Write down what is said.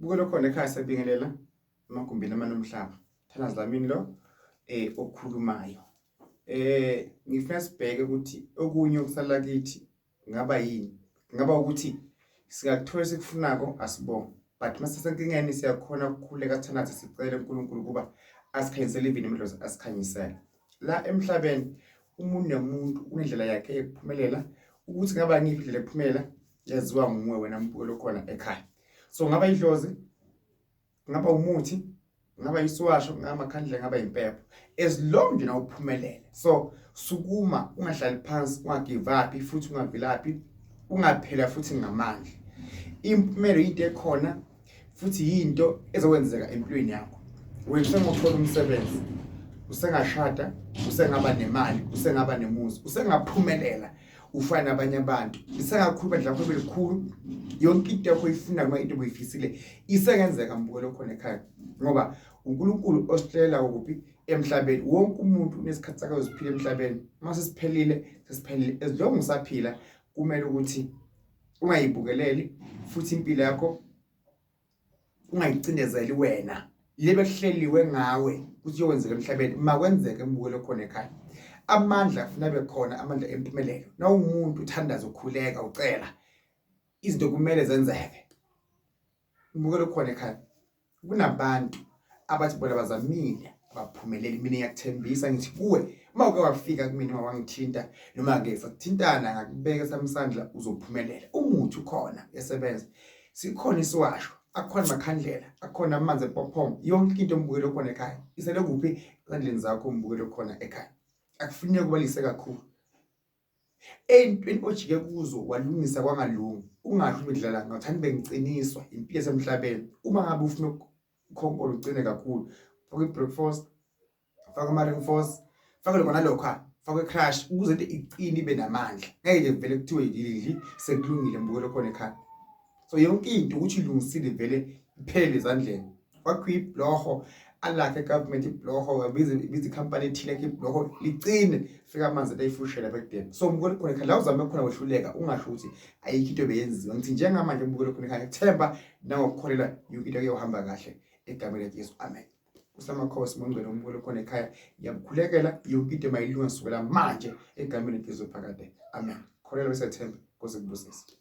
Bukelo khona ekhaya siyabingelela emagumbini amanomhlaba. Thandazi Dlamini lo okhulumayo. Ngifuna sibheke ukuthi okunye okusala kithi ngaba yini? Ngaba ukuthi singakuthola esikufunako asibonge. But masisenkingeni siyakhona ukukhuleka sithandaze sicele uNkulunkulu ukuba asikhanyisele even imidlozi asikhanyisele. La emhlabeni umuntu nomuntu unendlela yakhe yokuphumelela ukuthi ngaba ngiphi indlela yokuphumelela yaziwa nguwe wena mbukelo khona ekhaya. So ngaba idlozi, ngaba umuthi, ngaba isiwasho, ngaba amakhandlela, ngaba impepho, as long nje nawuphumelele. So sukuma, ungahlali phansi, ungagive up futhi ungavilaphi, ungaphela futhi ngamandla. Impumelo into ekhona futhi yinto ezokwenzeka empilweni yakho. Wena usengothola umsebenzi, usengashada, usengaba nemali, usengaba nemuzi, usengaphumelela ufana nabanye abantu, isengakhuluma nje lakho belikhulu. Yonke into yakho oyifuna noma into obuyifisile isengenzeka mbukelo khona ekhaya, ngoba uNkulunkulu osihlela kuphi emhlabeni. Wonke umuntu unesikhathi sakhe oziphila emhlabeni. Uma sesiphelile, sesiphelile. As long usaphila kumele ukuthi ungayibukeleli futhi impilo yakho, ungayicindezeli wena le bekuhleliwe ngawe ukuthi iyokwenzeka emhlabeni. Makwenzeke embukelo khona ekhaya. Amandla afuna abe khona, amandla empumelelo. Nawumuntu uthandaza, ukhuleka, ucela, izinto kumele zenzeke. Umbukelo khona ekhaya, kunabantu abathi bona bazamile abaphumeleli. Mina ngiyakuthembisa ngithi kuwe, uma uke wafika kumina, uma wangithinta noma ke sathintana ngakubeka samsandla, uzophumelela. Umuthi ukhona, uyasebenza, sikhona isiwasho, akhona amakhandlela, akhona amanzi empophoma. Yonke into umbukelo khona ekhaya isele kuphi? Ezandleni zakho umbukelo khona ekhaya. Akufuneki ubalise kakhulu ey'ntweni ojike kuzo walungisa kwangalungi. Ungasho ukuthi dlala ngathani, bengiciniswa impilo yasemhlabeni. Uma ngabe ufuna ukukhonkolo ucine kakhulu, faka i-breakfast, faka ama-reinforce, faka lokho nalokho, faka i-crush ukuze into icine ibe namandla. Ngeke nje kuvele kuthiwe yidli sekulungile mbukelo khona ekhaya. So yonke into ukuthi ilungisile vele iphelele ezandleni. Kwakhiwa ibhloho alakhe government ibhloho, wabiza ibiza ikhampani ethile yakhe ibhloho licine, fika amanzi ayifushela lapha ekudeni. So mbukelo khona ekhaya, la uzame khona wehluleka, ungasho ukuthi ayikho into ebeyenziwa. Ngithi njengamanje mbukelo khona ekhaya, ngithemba nangokukholelwa yonke into kuyohamba kahle egameni likaJesu, amen. Usamakhosi mongcwele umbukelo khona ekhaya, ngiyakukhulekela yonke into mayilunga kusukela manje egameni likaJesu phakade, amen. Kholelwa besethemba, Nkosi kubusise.